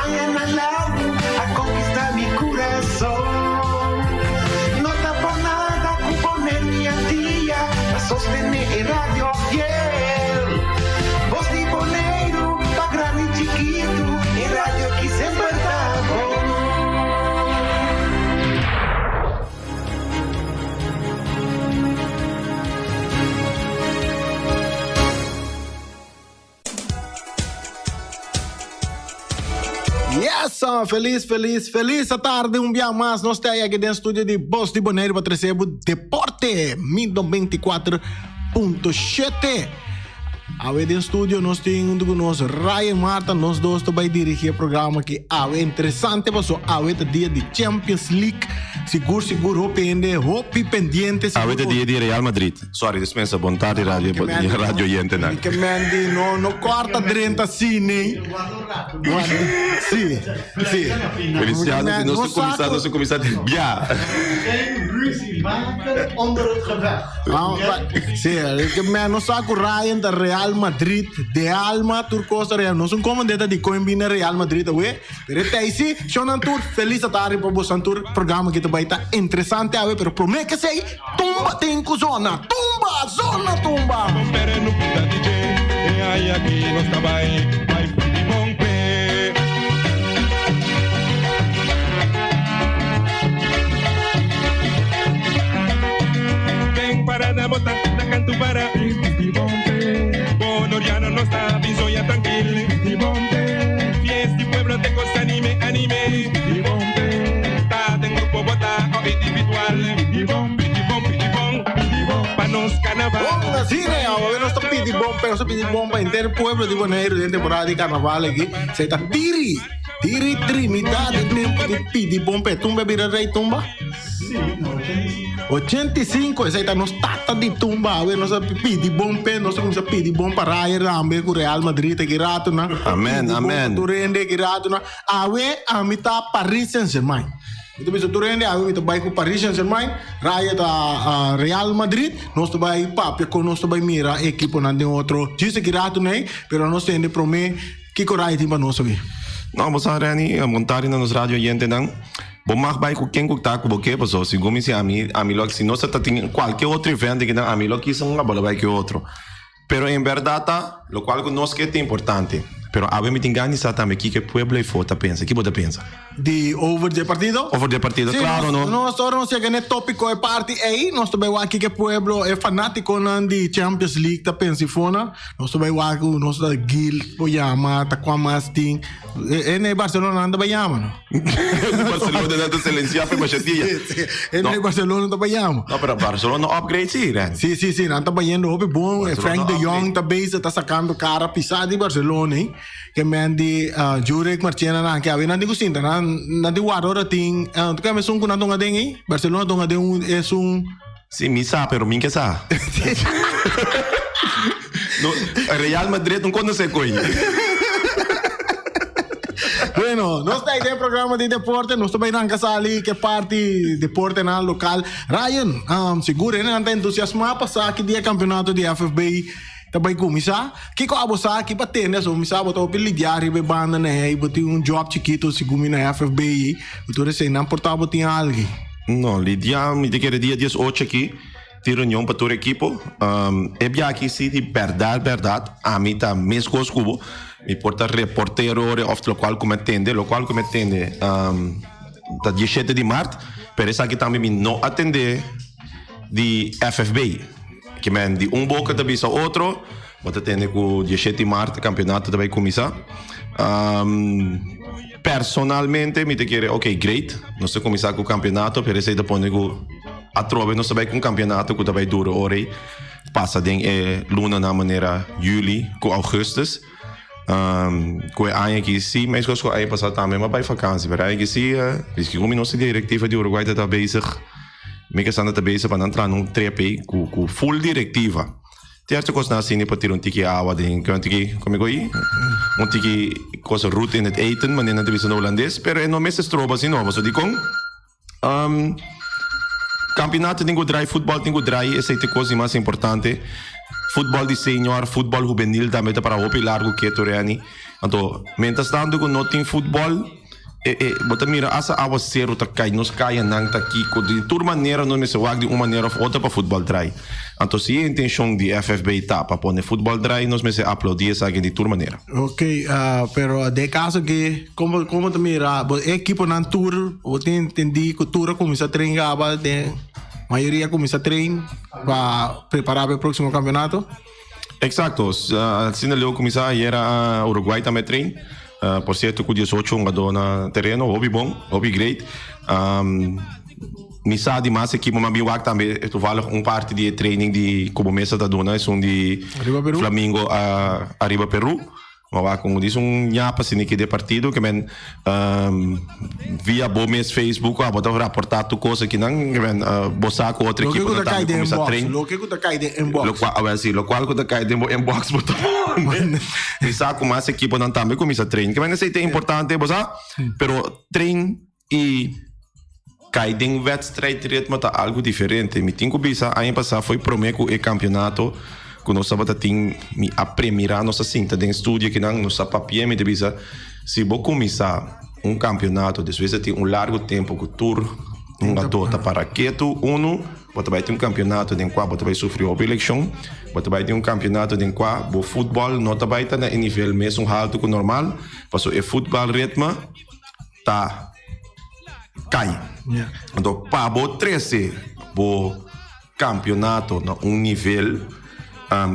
Añanan largu a konkistá mi kurason. No ta por nada ku pone mi al dia pa sostené e radio fiel. Bos di Boneiru pa grandi i chikitu, e radio ki semper ta bon. Yes, feliz, feliz, feliz tarde un bia mas. Nos ta aki den studio di Bos di Bonaire pa trece bo deporte 1024.7. Awe den studio nos tin hunto cu nos Ryan Marta, nos dos ta bay dirigi e programa aki awe. Interesante paso awe ta dia di Champions League. Sigur, sigur, hopi hende, hopi pendiente. Awe ta dia di Real Madrid. Sorry, dispensa, bon tardi radio, radio oyentenan. Ke Mandy no no corta drenta cine. Sí, sí. Feliciano, si nos cuminsa, nos cuminsa bia. Geen ruzie maken onder het gevecht. Sí, ke man no sa ku Ryan ta Real Madrid, de alma tur cosa Real. Nos un comandante di coin bina Real Madrid awe. Pero e tei si, shownan tur, feliz tardi pa bosan tur. Programa ki ta bai ta interesante awe, pero prome ke sei, tumba tin ku zona. Tumba, zona tumba! Bon, asina ya, awe nos ta pidi bon, pero nos ta pidi bon pa henter pueblo di Boneiru den temporada di carnaval aki. Se ta tiri, tiri Trinidad den tempo di pidi bon pa e tumba bira rey tumba. 85, esei ta nos tata di tumba awe nos a pidi bon p'e, nos a kuminsá pidi bon pa Rayer tambe ku Real Madrid aki ratonan. Amen, Pidi bon pa amen. tur hende aki ratonan. Awe ami ta Paris Saint Germain. Mi ta bisa tur hende awe mi ta bai ku Paris Saint Germain, Rayer ta Real Madrid, nos ta bai papia kon nos ta bai mira e ekiponan den otro djis aki ratonan ei, pero nos tende promé kiko Rayer tin pa nos awe. No, bo sa Renny, bon tardi na nos radio oyentenan. Bo mag bai ku ken ku ta ku bo ke paso segun mi si ami ami lo si nos ta tin kualke otro evento kinan ami lo kisa un abo lo bai ke otro. Pero en berdad ta lokual ku nos ke ta importante. Pero awe mi tin gana di sa tambe kiko e pueblo efo ta pensa. Ki bo ta pensa? Di over dje partido? Over dje partido, Sí, claro nos, no. nos ora nos yega n'e tópiko e parti ei, nos ta bai wak kiko e pueblo, e fanátikonan di Champions League ta pensa ifona. Nos ta bai wak ku nos ta Gil por yama, ta kua mas tin. E ne Barcelona nan ta bai yama no. Barcelona nan ta silencia pa masha dia. E ne Barcelona ta bai yama. No, pero Barcelona upgrade si, Ren. Si, si, si, nan ta bayendo hopi bon. Barcelona Frank de Jong upgrade. ta bezig, ta sacando cara pisa di Barcelona. Eh. Ke men di uh, Jurek Marchena nan ke awe nan tin ku sinta nan nan tin warda ora tin uh, tu keme sun ku nan tonga den eh? Barcelona tonga den un es un Si, mi sa, pero min ke sa. No, Real Madrid no conoce coi. Bueno, nos ta den programa di deporte, nos ta bay ranca sali ke parti deporte na local. Ryan, um, sigur nan ta entusiasma pa sa ki dia campeonato di FFB ta bay cuminsa. Kiko abo sa ki pa tende so mi sa bo ta hopi lidia riba e banda na hey, bo tin un job chikito sigur mi na FFB. Bo tur esei nan por ta bo tin algi. No, lidia mi ta kere dia 18 aki tin reunion pa tur ekipo. Um, e bia aki si di berdad berdad ami ta meskos ku bo. Mi por ta reportero ore of lokual ku mi a tende, lokual ku mi a tende um, ta 17 di mart, pero esaki tambe mi no a tende di FFB. Ke men di un boka ta bisa otro, bo ta tende ku 17 di mart kampeonato ta bai kuminsá. Um, Personalmente mi ta kere ok great nos ta kuminsá ku kampionato pero esei ta pone ku atrobe nos ta bai ku un kampionato ku ta bai dura ora ei pasa den e lunanan manera juli ku augustus ku e aña aki si meskos ku aña pasá tambe mi a bai fakansi pero e aña aki si miski ku mi nos direktiva di Uruguay ta ta bezig mi ke sa nan ta bezig pa nan traha un trip ei ku full direktiva. Cierto cosnan asina por tira un tiki awa den un tiki como digo ayi un tiki cos roet in het eten manera nan ta bisa na holandes pero e no mester stroba asina no pasobra dikon campeonato tin cu draai futbol tin cu draai esey ta e cos di mas importante futbol di senior futbol hubenil tambe ta para hopi largo keto Renny. Anto, mientras tanto ku no tin futbòl, e e bo ta mira asta awaseru ta kai, nos kayanan ta kiko. Di tur manera nos mester wak di un manera òf otro pa futbòl drai. Anto si e intenshon di FFB ta pa pone futbòl drai, nos mester aplaudí esaki di tur manera. Ok, pero den e kaso aki, komo komo ta mira bo e ekiponan tur, bo tin entendí ku tur a kuminsá train kaba den mayoria a kuminsá train pa prepará pa e próksimo kampeonato? Exacto, asina leu cuminsa ayer a Uruguay tambe train. Por cierto cu 18 hungador na tereno, hopi bon, hopi great. Mi sa di mas ekipo ma bin wak tambe toevallig un parti di e training di cu bo mesa ta duna esun di Arriba Peru. Flamingo Arriba Peru. Ma wak un dis un ñapa asina ki de partido ke men via bo mes Facebook abo ta raporta tur kos akinan ke men bo sa ku otro Loke ku ekiponan ta kai tambe den kuminsá inbox, train. loke ku ta kai den inbox. Lokual awel si, lokual ku ta kai den bo inbox bo ta pone. Mi sa ku mas ekiponan tambe kuminsá train. Ke men esei ta importante bo sa, pero train i kai den wedstrijdritme ta algu diferente. Mi tin ku bisa aña pasá foi promé ku e kampionato ku nos tabata tin mi a premirá nos a sinta den studio kinan nos a papia mi ta bisa si bo kuminsá un kampionato despues di tin un largu tempu ku tur hungadó ta para ketu unu bo ta bai tin un kampionato den kua bo ta bai sufri hopi lekshon bo ta bai tin un kampionato den kua bo futbòl no ta bai ta na e nivel mesun haltu ku normal pasobra e futbòlritme ta kai. Anto pa bo trese bo kampionato na un nivel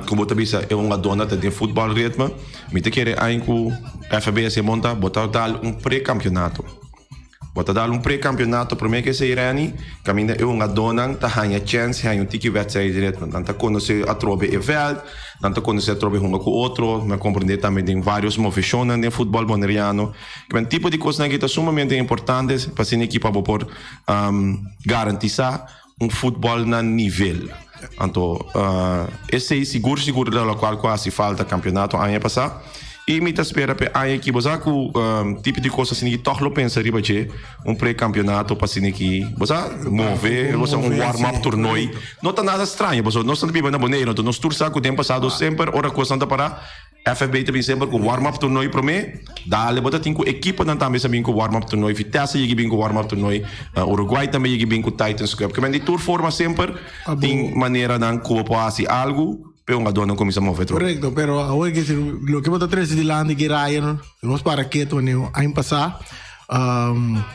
ku bo ta bisa e hungadónan ta den futbòl ritme, mi ta kere ain ku FBS monta bo ta dal un prekampionato. Bo ta dal un prekampionato promé ku esei rèni kaminda e hungadónan ta haña chèns haña un tiki wèdstrijd ritme. Nan ta konosé atrobe e vèlt. Nan ta konosé atrobe hunga ku otro, nan komprendé tambe den vários moveshonnan den futbòl boneriano. Kimen tipo di kosnan aki ta sumamente importante pa asina ekipo bo por garantisá un futbòl na nivel. Anto esei sigur sigur ta lokual ku a hasi falta kampionato aña pasá i mi ta spera pa e aña aki bo sa ku tipo di kos asina ki tòg lo pensa riba dje un pre-kampionato pa asina ki bo sa move bo sa un warm up tornooi. No ta nada straño pasobra nos ta biba na Boneiru anto nos tur sa ku den pasado semper ora kosnan ta pará FFB ta bin semper ku warm up tornooi promé dale bo ta tin ku ekiponan tambe sa bin ku warm up tornooi Vitesse yegi bin ku warm up tornooi Uruguay tambe yegi bin ku Titans Cup kimen di tur forma semper tin maneranan ku bo por hasi algu p'e hungadónan kuminsá move atrobe. Korekto pero awor ke loke bo ta trese dilanti ki Ryan nos para ketu aña pasá.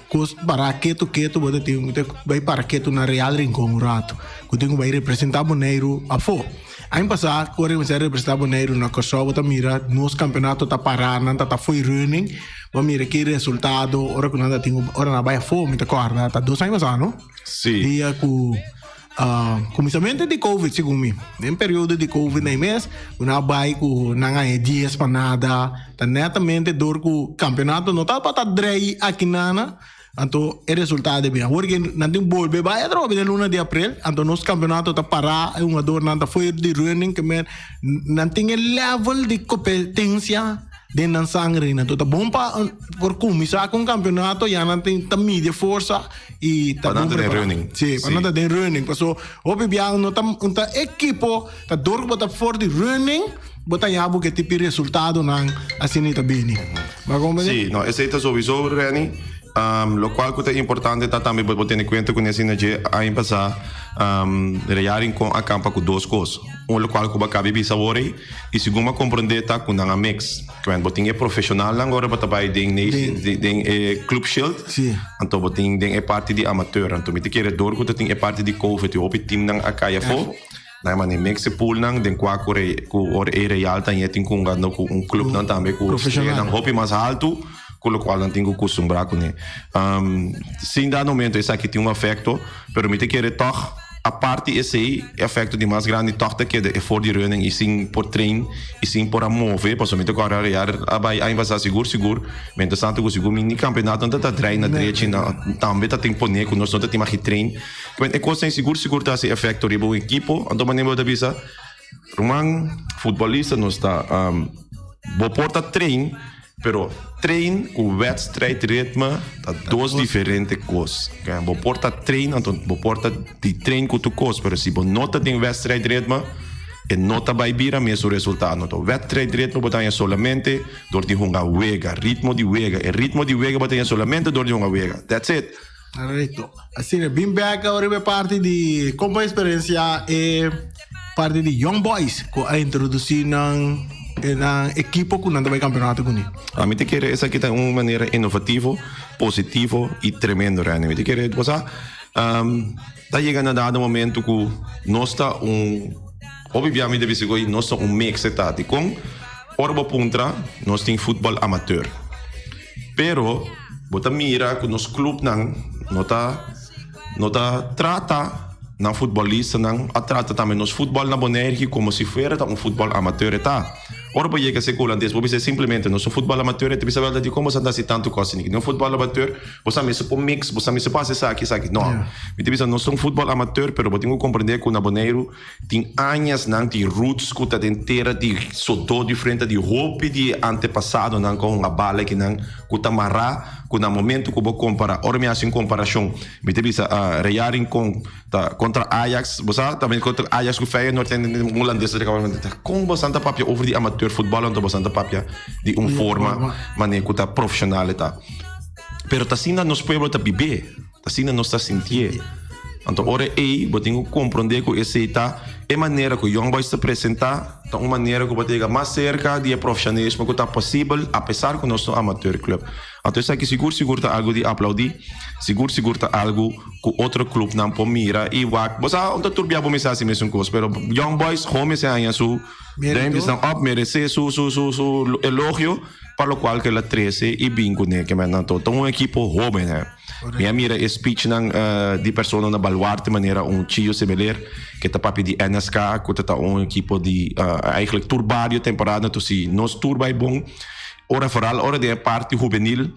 Kos para ketu ketu bo ta tin ku bai para ketu na Real Rincon un rato ku tin ku bai representá Boneiru afó. Aña pasá ku a kuminsá representá Boneiru na Kòrsou bo ta mira nos kampeonato ta pará nan ta ta fo'i running bo a mira ki resultado ora ku nan ta tin ku ora nan a bai afó mi ta kòrda ta dos aña pasá no? Sí. Dia ku Kuminsamentu di covid segun mi den periodo di covid na e mes ku nan a bai ku nan haña dies pa nada ta netamente dor ku kampeonato no tabata drei aki nana anto e resultado a bin awor ke nan tin bolbe bai atrobe den luna di aprel anto nos kampeonato ta para e hungadornan ta for di running ke men nan tin e level di kompetensia. Den nan sangre nan. Ta bon pa por kuminsá ku un kampeonato ya nan tin ta midi e forsa i ta Pa nan bon ta den prepará. running. Sí, pa Sí. nan ta den running. Paso hopi biaha no ta un ta ekipo ta dor ku bo ta for di running bo ta haña bo ke tipo resultadonan asina i ta bini. Bo a komprendé? Sí, no, esei ta souiso, Renny. Lokual ku ta importante ta tambe bo bo tene kuenta ku nesina dje aña pasá Real Rincon a kampa ku dos kos. Un lokual ku bo a kabi bisa awor ei i segun bo a komprendé ta ku nan a mix. Kwen bo tin e profeshonalnan ora bo ta bai den den e Club Shield anto bo tin den e parti di amateur. Anto mi ta kere dor ku ta tin e parti di covid i hopi teamnan a kai afó. Nan a manda e mix e poolnan den kua ku ku ora e Real ta tin ku hunga ku un clubnan tambe ku streanan hopi mas haltu. Ku lokual nan tin ku kustumbrá kuné. Sin da momento esaki tin un afekto, pero mi ta kere tòg apart di esei e afekto di mas grandi tòg ta keda e for di running i sin por train i sin por a move pasobra mi ta kòrda Real a bai aña pasá sigur sigur mientras tanto ku sigur mini kampeonato nan ta drai na drechi na tambe ta tin pone ku nos no ta tin magi train. E kosnan sigur sigur ta hasi efekto riba un ekipo anto manera bo ta bisa Ruman, futbolista nos ta. Bo por ta train, pero train ku wedstrijdritme ta dos diferente kos. Bo por ta train, anto bo por ta di train ku tur kos, pero si bo no ta den wedstrijdritme, E no ta bai bira mesun resultado. Anto wedstrijdritmo bo ta haña solamente dor di hunga wega. Ritmo di wega. E ritmo di wega bo ta haña solamente dor di hunga wega. That's it. Correcto. Asina, bin bek riba e parti di kon bo experiencia e parti di Young Boys ku a introduci nan nan ekipo ku nan ta bai campeonato kuné. Ami ta kere esaki ta un manera inovativo, positivo i tremendo Randy. Mi ta kere, bo sa, ta yega na dado momento ku nos ta un, hopi bia mi ta bisa ku nos ta un mix e ta. Dikon? Ora bo puntra, nos tin futbol amateur. Pero bo ta mira ku nos klupnan no ta no ta trata nan futbolistanan a trata tambe nos futbol na Bonaire aki komo si fuera ta un futbol amateur e ta. Ora bo yega seku hulandes bo bisa simplemente nos un futbol amateur e ta bisa wèl dikon bo sa ta hasi tantu kos asina aki. Den un futbol amateur bo sa mester por mix bo sa mester por hasi esaki esaki. No, mi ta bisa nos ta un futbol amateur pero bo tin ku komprende ku na Boneiru Tin añasnan di roots ku ta den tera di sodó di frente di hopi di e antepasadonan ku a hunga bala kinan ku ta mará ku na momento ku bo kompará ora mi hasi un komparashon mi ta bisa Real Rincon ta kontra Ajax bo sa ta kontra Ajax ku Feyenoord en un hulandes ta kaba kon bosan ta papia over di amateur futbòl anto bosan ta papia di un forma manera ku ta profeshonal e ta pero ta asina nos pueblo ta bib'é. Asina nos ta sintié. Anto ora ei bo tin ku komprondé ku esei ta e manera ku Young Boys ta presentá, ta un manera ku bo ta yega mas serka di e profeshonismo ku ta posibel apesar ku nos ta un amateur club. Anto esaki sigur sigur ta algu di aplaudí, sigur sigur ta algu ku otro clubnan por mira i wak. Bo sa, un ta tur bia bo mester hasi mesun kos, pero Young Boys hopi mester haña su duimpjesnan op, meresé su su su su elogio pa lokual ku el a trese i bin kuné. Ke men anto ta un ekipo hoben he. Mi a mira e speechnan di persona na Baluarte manera un Chio Semeler ke ta papia di NSK ku ta ta un ekipo di eigenlijk tur bario temporada to si nos tur bai bon ora vooral ora den e parti hubenil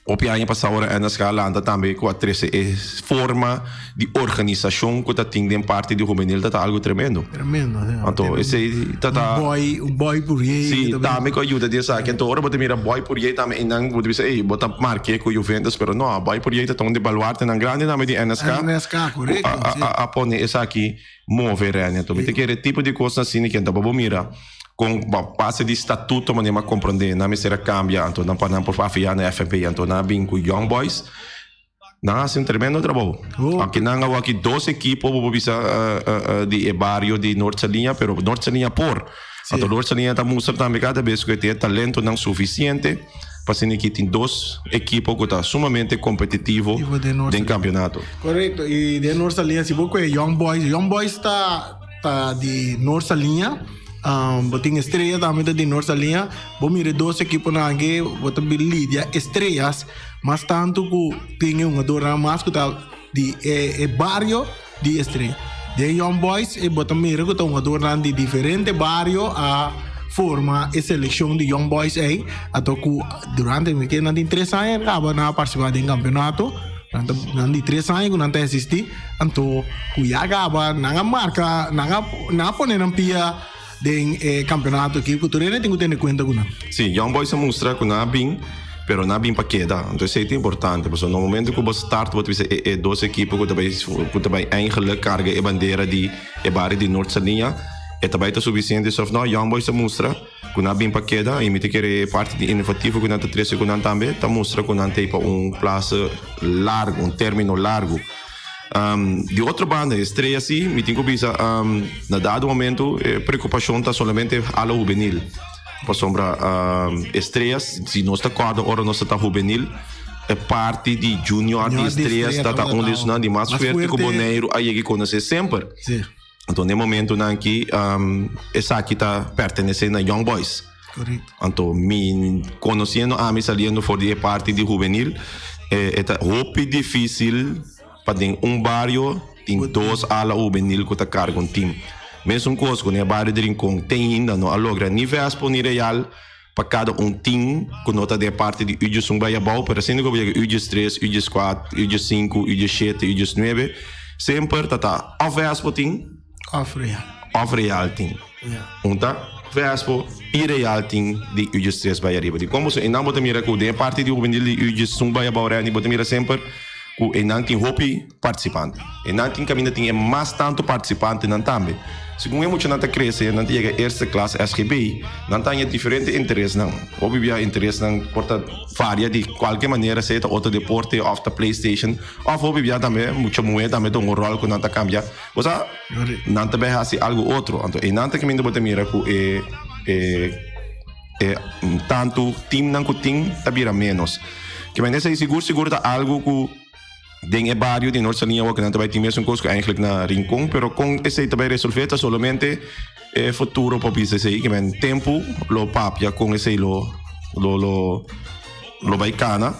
hopi aña pasa ora NSK a lanta tambe ku a trese e forma di organisashon ku ta tin den parti di hubenil ta ta algu tremendo. Tremendo, sí. Anto esei ta ta. Un boy, un boy Pourier. Sí, tambe ku a yuda di esaki. Anto ora bo ta mira boy Pourier tambe einan bo ta bisa ey bo ta mark'é ku Juventus pero no, boy Pourier ta ta un di baluartenan grandi tambe di NSK. NSK, korekto, sí. Ku a pone esaki move Rene. Anto mi ta kere tipo di kosnan asina ke anto pa bo mira kon a base di statuto manera mi a komprondé nan mester a kambia anto nan pa nan por afiliá na FNP anto nan a bin ku Young Boys. Nan a hasi un tremendo trabou. Aunke nan a wak dos ekipo bo por bisa di e bario di Noord Saliña, pero Noord Saliña por. Anto Noord Saliña ta mustra tambe kada bes ku e tin e talentonan sufisiente pa asina ki tin dos ekipo ku ta sumamente kompetitivo den kampionato. Korekto, i den Noord Saliña si bo kue Young Boys, Young Boys ta ta di Noord Saliña. Bo tin Estrella tambe ta di Noord Saliña. Bo mira e dos ekiponan aki bo ta lidia Estrellas. Mas tantu ku tin e hungadornan mas ku ta di e bario di Estrella. Den Young Boys e bo ta mira ku ta hungadornan di diferente bario a forma e selekshon di Young Boys ei. Ato ku durante mi ke nan tin tres aña kaba nan a partisipá den kampeonato. Nan ta nan di tres aña ku nan ta eksistí. Anto ku ya kaba nan a marka nan a nan a pone nan pia Den e campeonato aki cu tur hende tin cu tene cuenta cu nan. Sí, Young Boys a mustra cu nan a bin, pero nan a bin pa keda. Anto esey ta importante, pasobra na momento cu bo start bo ta bisa e e dos ekipo cu ta bay cu ta bay eigenlijk carga e bandera di e bario di Noord Saliña, e ta bay ta suficiente so of no. Young Boys a mustra cu nan a bin pa keda y mi ta kere e parti di innovativo cu nan ta trece cu nan tambe ta mustra cu nan ta pa un plazo largo, un termino largo. Di otro banda, Estrella sí, mi tin ku bisa na dado momento e preokupashon ta solamente ala hubenil. Pasobra Estrella, si nos ta kòrda ora nos ta hubenil, e parti di junior di Estrellas ta ta un di esnan di mas fuerte ku Boneiru a yega konosé semper. Anto na e momentonan aki esaki ta pertenesé na Young Boys. Anto mi konosiendo ami saliendo for di e parti di hubenil e ta hopi difísil pa den un bario tin dos ala hubenil ku ta karga un tim. Mesun kos ku na e bario di Rincon te ainda no a logra ni Vespo ni Real pa kada un tim ku no ta den e parti di Uges un bai abou pero asina ku bo yega Uges tres, Uges kuater, Uges sinku, Uges shete, Uges nuebe semper ta ta òf Vespo tin Òf Real. Òf Real tin. Un ta Vespo i Real tin di Uges tres bai ariba. Dikon boso einan bo ta mira ku den e parti di hubenil di Uges un bai abou Rèni bo ta mira semper. ku einan tin hopi partisipante. Einan tin kaminda tin e mas tantu partisipantenan tambe. Segun e muchanan ta krese, nan ta yega eerste klas SGB, nan ta haña diferente interesnan. Hopi bia interesnan por ta varia di kualke manera, sea ta otro deporte òf ta playstation, òf hopi bia tambe mucha muhé tambe ta un ròl ku nan ta kambia. Bo sa, nan ta bai hasi algu otro. Anto einan ta kaminda bo ta mira ku e e e tantu teamnan ku tin ta bira ménos. Kimen esei sigur sigur ta algu ku den e bario di Noord Saliña awor ku nan ta bai tin mesun kos ku eigenlijk na Rincon, pero kon esei ta bai resolvé ta solamente e futuro por bisa esei. Kimen tempu lo papia kon esei lo lo lo lo bai kana,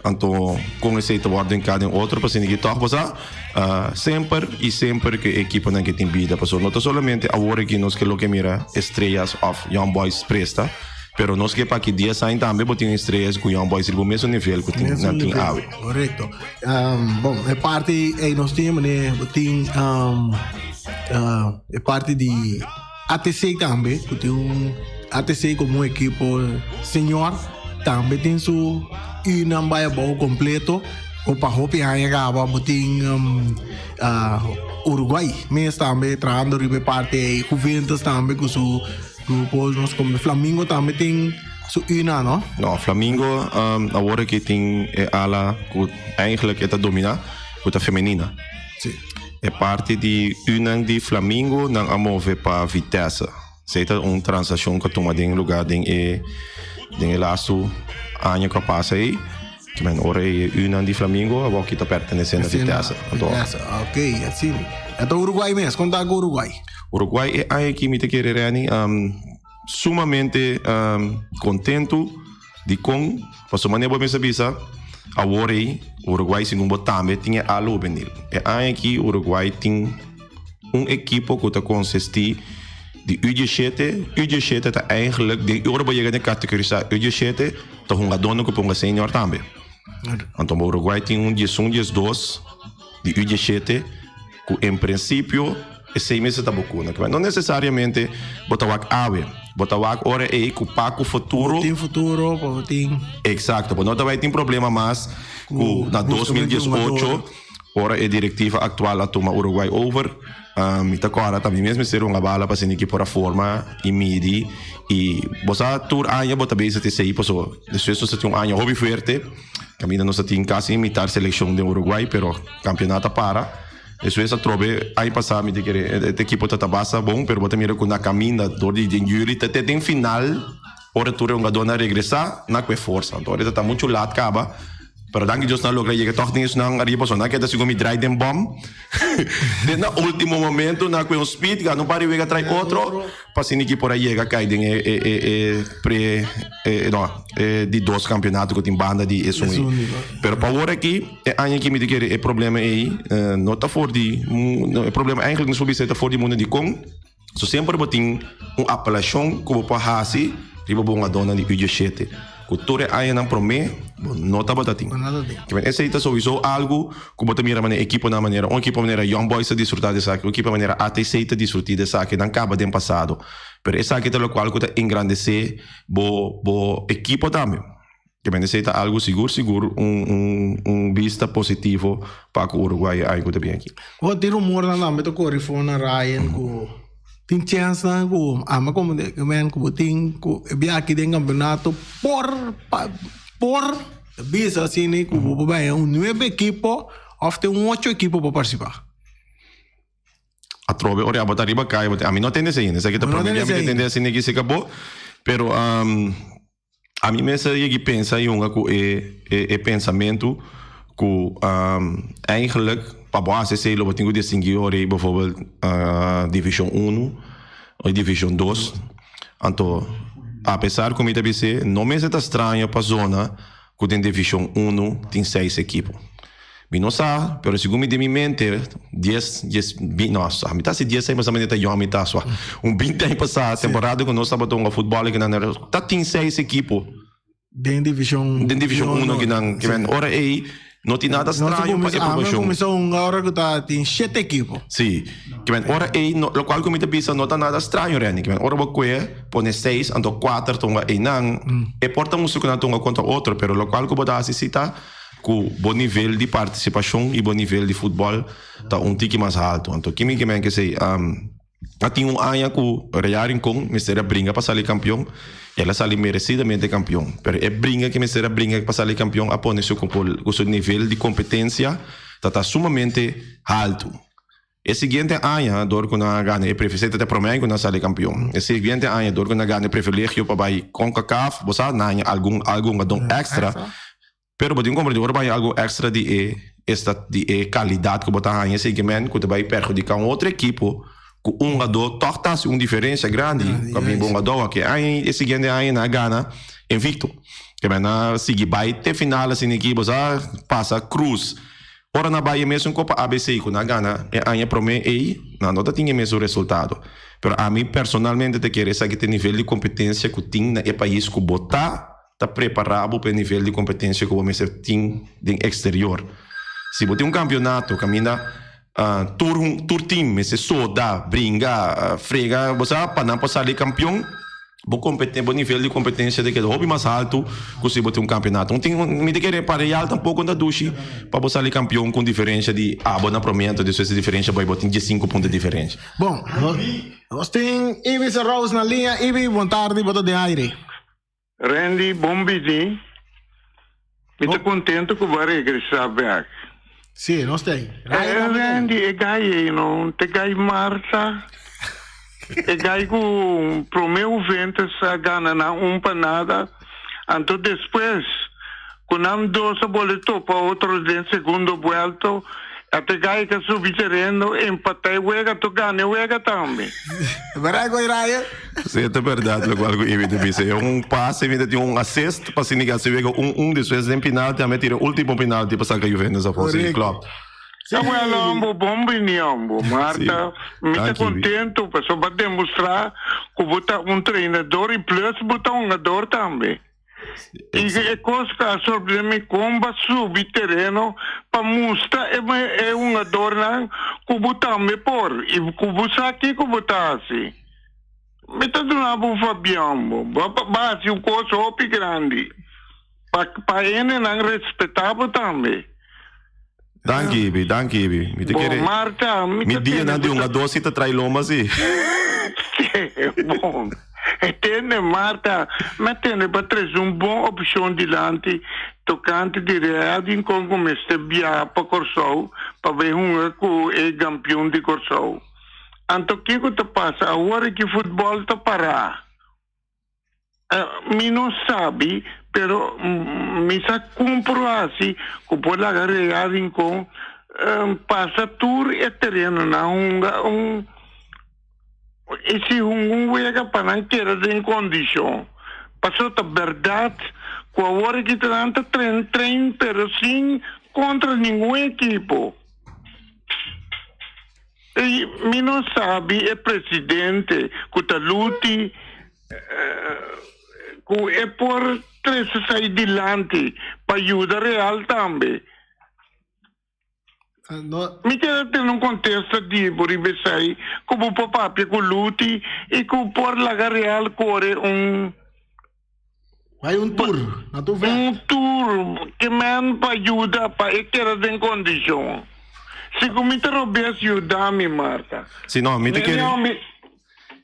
anto kon esei ta wòrdu hinká den otro pasobra ki tòg bo sa semper i semper ku e ekiponan ke tin bida pasobra no ta solamente awor aki nos ke loke mira Estrellas òf Young Boys presta. Pero nos ke pa ki dies aña tambe bo tin estrellas ku Young Boys riba mesun nivel ku tin nan tin awe. Korekto. Bon, e parti ei nos tin mane bo tin e parti di ATC tambe ku tin un ATC komo un ekipo señor tambe tin su unan bai abou kompleto ku pa hopi aña kaba bo tin Uruguay mes tambe trahando riba e parti ei Juventus tambe ku su Grupo nos como Flamingo tambe tin su una, no? No, Flamingo um, awor aki tin e ala ku eigenlijk e ta domina, ku ta femenina. Sí. E parti di unan di Flamingo nan a move pa Vitesse. Esei ta un transakshon ku a tuma den lugar den e den e lastu aña ku a pasa ei. Ki men ora e unan di Flamingo awor ki ta pertenece na Vitesse. Anto. Vitesse, ok, asina. Anto Uruguay mes, kon ta ku Uruguay? Uruguay e aña aki mi ta kere Renny sumamente kontentu dikon pasobra manera bo mester bisa awor ei Uruguay segun bo tambe tin e ala hubenil. E aña aki Uruguay tin un ekipo ku ta konsistí di U diesshete, U diesshete ta eigenlijk den ora bo yega den kategorisá U diesshete Ta hungadónan ku ponga senior tambe. Anto Uruguay tin un diesun, diesdos di U diesshete ku en prinsipio esei mester ta bo kuna. No nesesariamente bo ta wak awe, bo ta wak ora ei ku pa ku futuro. Bo tin futuro, bo tin. Eksakto, bo no ta bai tin problema mas ku na 2018 ora e direktiva aktual a tuma Uruguay over. Mi ta kòrda ta mi mes mester hunga bala pa asina ki por a forma i midi i bo sa tur aña bo ta bezig ta esei pasobra despues nos ta tin un aña hopi fuerte kaminda nos ta tin kasi mitar selekshon den Uruguay pero kampionato a para despues atrobe aña pasa mi ta kere e ekipo ta ta basta bon pero bo ta mira ku na kaminda dor di den yuli te den final Ora tur e hungadónan regresá, nan ku e forsa. Anto ora e ta ta muchu lat kaba, pero danki Dios nan logra yega tòg den esnan ariba pasobra nan keda segun mi drai den bòm. Den na último momento nan ku e un speed gana un par di wega trai otro pa asina ki por a yega kai den e e e e pre e no e di dos kampeonato ku tin banda di esun ei. Pero pa awor aki e aña aki mi ta kere e problema ei no ta for di e problema eigenlijk nos por bisa e ta for di mundu dikon. So semper bo tin un apelashon ku bo por hasi riba bo hungadónan di U17 ku tur e añanan promé bo no tabata tin. Kimen esei ta souiso algu ku bo ta mira manera ekiponan manera un ekipo manera Young Boys ta disfrutá di esaki, un ekipo manera ATC ta disfrutí di esaki, nan kaba den pasado. Pero esaki ta lokual ku ta engrandesé bo bo ekipo tambe. Ke men esei ta algu sigur sigur un un un bista positivo pa ku Uruguay e aña ku ta bin aki. Bo tin rumornan tambe ta kore for na Ryan ku tin chensnan ku ama komo de ke men ku bo tin ku e bia aki den kampeonato por pa por ta bisa asina ku bo por bai un nuebe ekipo òf te un ocho ekipo por partisipá. Atrobe ora abo ta riba kaya bo tin ami no tende esei hende esaki ta prome bia mi ta tende asina ki seka bo pero. Ami mester yegi pensa y hunga cu e e pensamento cu eigenlijk pa bo haci esey lo bo tin cu distingui ora ey bijvoorbeeld division uno o division dos. Anto apesar cu mi ta bis'e no mester ta straño pa zona cu den division uno tin seis ekipo. Mi no sa, pero segun mi den mi mente, dies, dies, bin, no, mi ta hasi dies aña pasá, mi ta yòn, mi ta sua. Un binti aña pasá, temporada ku nos tabata hunga futbòl aki nan, ta tin seis ekipo. Den divishon. Den divishon uno aki nan. Ke men, ora ei, no tin nada straño pa e promoshon. Nos kuminsá hunga ora ku ta tin shete ekipo. Si. Ke men, ora ei, no, lokual ku mi ta bisa no ta nada straño, Renny. Ke men, ora bo kue pone seis, anto kuater ta hunga einan, e por ta mustra ku nan ta hunga kontra otro, pero lokual ku bo ta hasi si ta. ku bo nivel di partisipashon i bo nivel di futbòl ta un tiki mas haltu. Anto kimi ke men ke esei? A tin un aña ku Real Rincon mester a bringa pa sali kampion, el a sali meresidamente kampion. Pero e bringa ke mester a bringa pa sali kampion a pone su ku su nivel di kompetensia ta ta sumamente haltu. E siguiente aña dor ku nan a gana e privilegio, esei ta e promé aña ku nan a sali kampion. E siguiente aña dor ku nan a gana e privilegio pa bai Concacaf, bo sa, nan a haña algun algu hungadon èkstra. Pero bo tin ku komprendé ora bo haña algu èkstra di e esta di e kalidat ku bo ta haña esei men ku ta bai perhudiká un otro ekipo ku un hungadó tòg ta hasi un diferensia grandi ku a bin bo hungadó aki. E aña e siguiente aña nan a gana invicto. Ke men nan a sigui bai te final asina aki bo sa pasa Cruz. Ora nan bai e mesun Kopa ABC ku nan a gana e aña promé ei nan no ta tin e mesun resultado. Pero ami personalmente ta kere esaki ta e nivel di kompetensia ku tin na e pais ku bo ta. Ta prepará bo pa e nivel di kompetensia ku bo mester tin den eksterior. Si bo tin un kampionato kaminda tur tur tim mester soda, bringa, frega, bo sa, pa nan por sali kampion, bo kompeten bo nivel di kompetensia ta keda hopi mas haltu ku si bo tin un kampionato. Un tin mi ta kere pa Real tampoko no ta dushi pa bo sali kampion ku un diferensia di abo na promé anto despues e diferensia bai bo tin diesinku punto di diferensia. Bon, nos tin Ibi Serrous na liña. Ibi, bon tardi, bo ta den aire. Randy, bon bini. Mi ta contento cu bo a regresa bek. Sí, nos ta ei. Eh, Randy, e gai ei no, t'e gai Marta. E gai cu prome Juventus a gana nan un pa nada. Anto despues cu nan dos a bole topa otro den segundo buelto, a t'e gai ca subi tereno, empata e wega, anto gana e wega tambe. Verdad cu Ryan? Sí, ta berdad locual cu Ivy ta bisa. E un pase mi ta tin un assist pa asina casi wega un un despues den penalti a mi tira ultimo penalti pa saca Juventus afo. Sí, Correcto. klopt. Sí. Samuel hombo, bon bini hombo. Marta, mi ta Danki, Ivy. contento pasobra bo a demostra cu bo ta un trainador y plus bo ta hungador tambe. Y e cos cu a sorprende mi con bo a subi tereno pa mustra e e hungadornan cu bo tambe por y cu bo sa kico bo ta haci. Mi ta duna bo un fabian bo. Bo a hasi un kos hopi grandi. Pa pa hendenan respetá bo tambe. Danki Ibi, danki Ibi. Mi ta Bo kere Marta, mi mi ta dianan tende di bo un ta a dos si ta trai lomba si. Bon. Tende Marta, mi a tende bo a trese un bon opshon dilanti tokante di Real Rincon ku mester biaha pa Kòrsou pa bai hunga ku e kampion di Kòrsou. Anto kiko ta pasa awor ki futbol ta pará? Mi no sabi, pero mi sa kon por hasi ku por laga Real Rincon pasa tur e terenonan hunga un i si hunga un wega pa nan keda den kondishon. Pasobra ta bèrdat ku awor aki ta nan ta train train pero sin kontra ningun ekipo. I mi no sabi e presidente ku ta luti ku e por trese esai dilanti pa yuda Real tambe. Mi kere tene un kontesta di bo riba esai ku bo por papia ku Luti i ku por laga Real kore un. Bai un tour na tur vèlt. Un tour ke men pa yuda pa e keda den kondishon. Si ku mi ta robes yuda mi, Marta. Si no, mi ta kere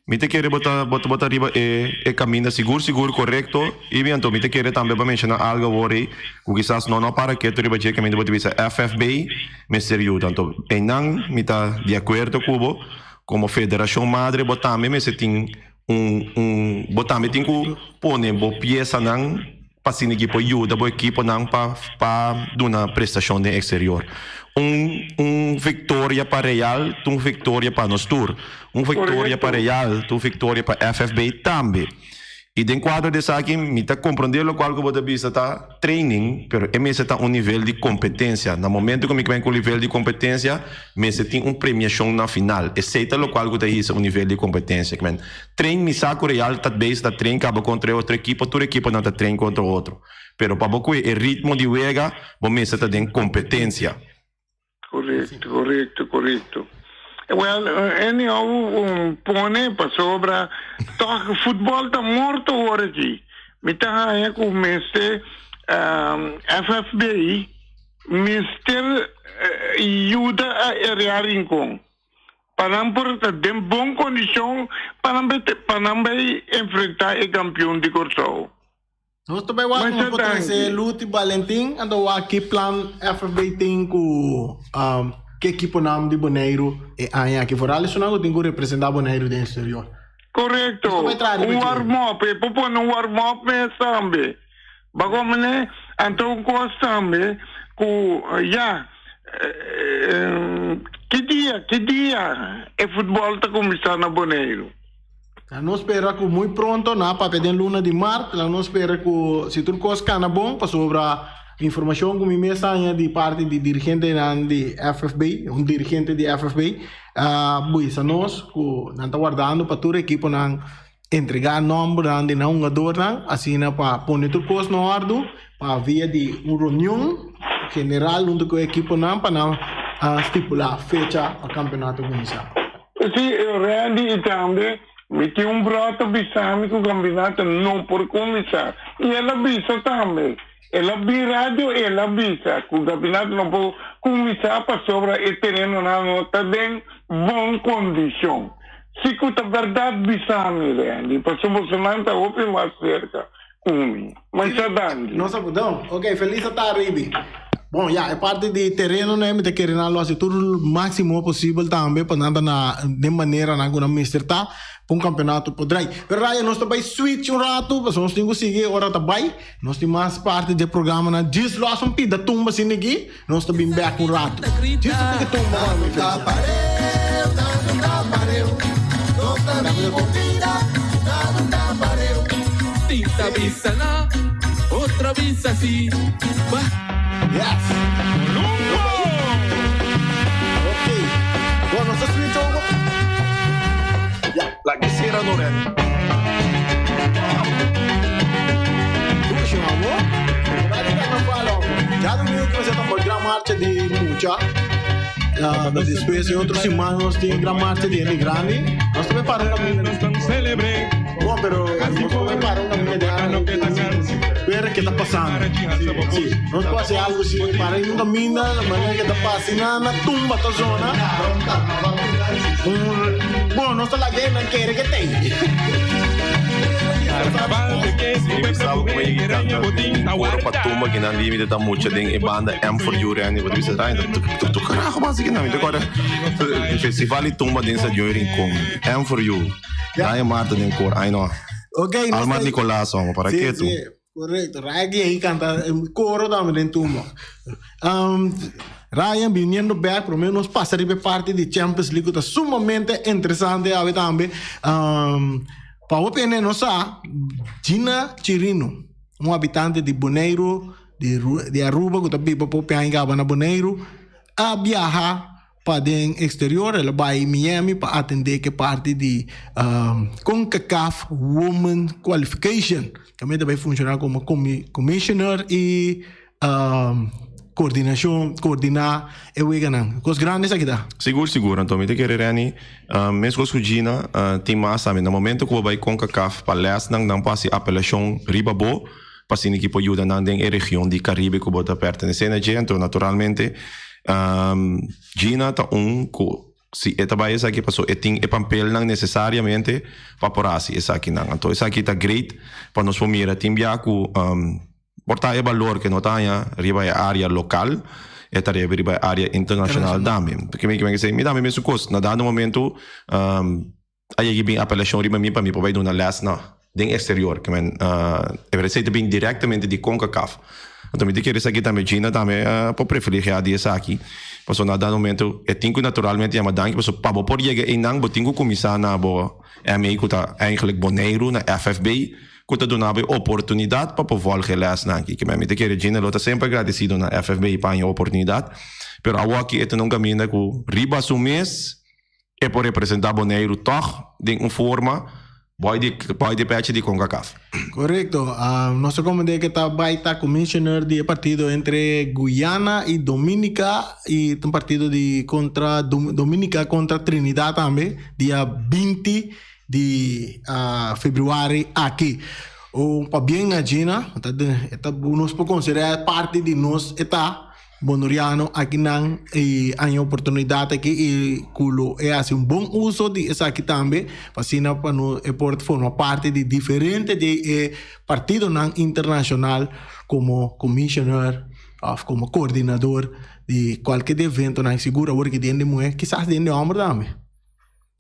mi ta kere bo ta bo ta riba e e kaminda sigur sigur korekto i mi anto mi ta kere tambe pa menshona algu awor ei ku kisas no no a para ketu riba dje kaminda bo ta bisa FFB mester yuda anto einan mi ta di akuerdo ku bo komo federashon madre bo tambe mester tin Un un bo tambe tin ku pone bo piesanan pa asina ki por yuda bo ekiponan pa pa duna prestashon den eksterior. Un un viktoria pa Real ta un viktoria pa nos tur. Un viktoria pa Real ta un viktoria pa FFB tambe. I den kuadro di esaki mi ta komprondé lokual ku bo ta bisa ta training, pero e mester ta un nivel di kompetensia. Na momento ku mi kwen ku nivel di kompetensia, Mester tin un premiacion na final. Esey ta locual cu ta hisa un nivel di competencia. Kimen, train mi sa cu Real ta bezig ta train caba contra e otro ekipo, tur ekiponan ta train contra otro. Pero pa bo cue e ritmo di wega, bo mester ta den competencia. Correcto, correcto, correcto. Well, anyhow, pone pasobra toch futbol ta morto awor aki. Mi ta haña cu mester FFB. Mester yuda a area Rincon pa nan por ta den bon kondishon pa nan bai pa nan bai enfrentá e kampion di Kòrsou. Nos ta bai wak nos por trese Luti Balentin anto wak ki plan FFB tin ku ki ekiponan di Boneiru e aña aki. Foral esunnan ku tin ku representá Boneiru den eksterior. Korekto. Un warm-up. E por pone un warm-up mes tambe. Bo mene? Anto un kos tambe ku ya, ki dia, ki dia e futbòl ta kuminsá na Boneiru? La nos spera ku muy pronto, na papia den luna di mart, la nos spera ku si tur kos kana bon, pasobra informashon ku mi mes haña di parti di dirigentenan di FFB, un dirigente di FFB, a bisa nos ku nan ta wardando pa tur ekiponan Entregá nòmbernan di nan hungadornan asina pa pone tur kos na òrdu pa via di un reunion general huntu ku e ekiponan pa nan stipulá fecha pa kampeonato kuminsá. Sí, Randy i tambe mi tin un bròta bisa mi ku kampeonato no por kuminsá. I el a bisa tambe, el a bin radio i el a bisa ku kampeonato no por kuminsá pasobra e terenonan no ta den bon kondishon. Si ku ta bèrdat bisa mi, Randy, pasobra bosonan ta hopi mas serka ku mi. Masha danki. Nos a perdon. Ok, felis atardi, Ibi. Bon, ya, e parti di tereno nan mi ta kere nan lo hasi tur máksimo posibel tambe pa nan ta na den maneranan ku nan mester ta pa un kampeonato por drai. Pero Ryan, nos ta bai switch un ratu pasobra nos tin ku sigui ora ta bai. Nos tin mas parti di e programanan. Djis lo hasi un pida tumba asina aki. Nos ta bin bek un ratu. Djis un piki tumba pa mi Yes. Ok. Bon, nos ta switch over. Ya, la que cera no ren. Dushi, amor. Temporada di carnaval, hombre. Ya domingo que nos ta gran marcha di mucha. Uh, después de otro semana nos tin gran marcha di hende grandi. Nos también para un camino. Bon, pero nos también para un camino de Ver qué está pasando. Sí, nos puede hacer algo si para un camino, la manera que está pasando, na tumba ta zona. Un, bon, nos ta laga nan kere ke tei. Mi canta coro pa tumba ki nan limite ta mucha den e banda M for You Randy bo ta bisa Ryan ta tu carajo basa ki nan mi ta corda festival di tumba den Stadion Rincon M for You Ryan Marta den coro ay no Almar Nicolaas homo para ke tu. Correcto, Ryan ki ahí canta coro tambe den tumba. Um, Ryan viniendo back, por lo menos nos pasa riba e parti di Champions League ku ta sumamente interesante awe tambe. Um, pa hopi hende no sa, Gina Chirino, un habitante di Boneiru, di, di Aruba ku ta biba pa hopi aña kaba na Boneiru, a biaha pa den exterior, el a bai Miami pa atende ke parti di Concacaf Women Qualification. Tambe ta bai funciona como commissioner y coordinacion, coordina e weganan. Cos grandi esaki ta. Sigur, sigur. Anto mi ta kere Renny, mescos cu Gina, tin mas tambe. Na momento cu bo bai Concacaf pa lesnan, nan por haci apelacion riba bo pa asina ki por yuda nan den e region di Caribe cu bo ta pertenece na dje. Anto naturalmente Gina ta un cu si e ta bai esaki paso e tin e pampelnan necesariamente pa por haci esakinan. Anto esaki ta great pa nos por mira tin bia cu por ta e balor cu no ta haña riba e area local e ta riba e area internacional tambe. Mi tambe mesun cos na dado momento A yegi bin apelashon riba mi pa mi por bai duna lès na den eksterior. Ke men e esei ta bin direktamente di Concacaf. Anto mi ta kere esaki tambe Gina tambe por privilegiá di esaki. Pasobra na dado momento e tin ku naturalmente yama danki pasobra pa bo por yega einan bo tin ku kuminsá na bo MA ku ta eigenlijk Boneiru na FFB ku ta duna bo e oportunidat pa por vòlg e lèsnan aki. Ke men mi ta kere Gina lo ta semper agradesido na FFB pa haña e oportunidat. Pero awoki e ta na un kaminda ku riba su mes. E por representá Boneiru tòg den un forma bòi di bòi di pèchi di Concacaf. Korekto. Nos ta komprendé ke ta bai ta commissioner di e partido entre Guyana i Dominica i ta un partido di kontra Dominica kontra Trinidad tambe dia 20 di februari aki. Un pabien na Gina, ta nos por konsiderá parti di nos e ta. Boneriano akinan i haña oportunidat aki i ku lo e hasi un bon uso di esaki tambe pa asina pa no e por forma parti di diferente di e partidonan internashonal komo commissioner òf komo koordinador di kualke di eventonan sigur awor ki den di muhé kisas den di hòmber tambe.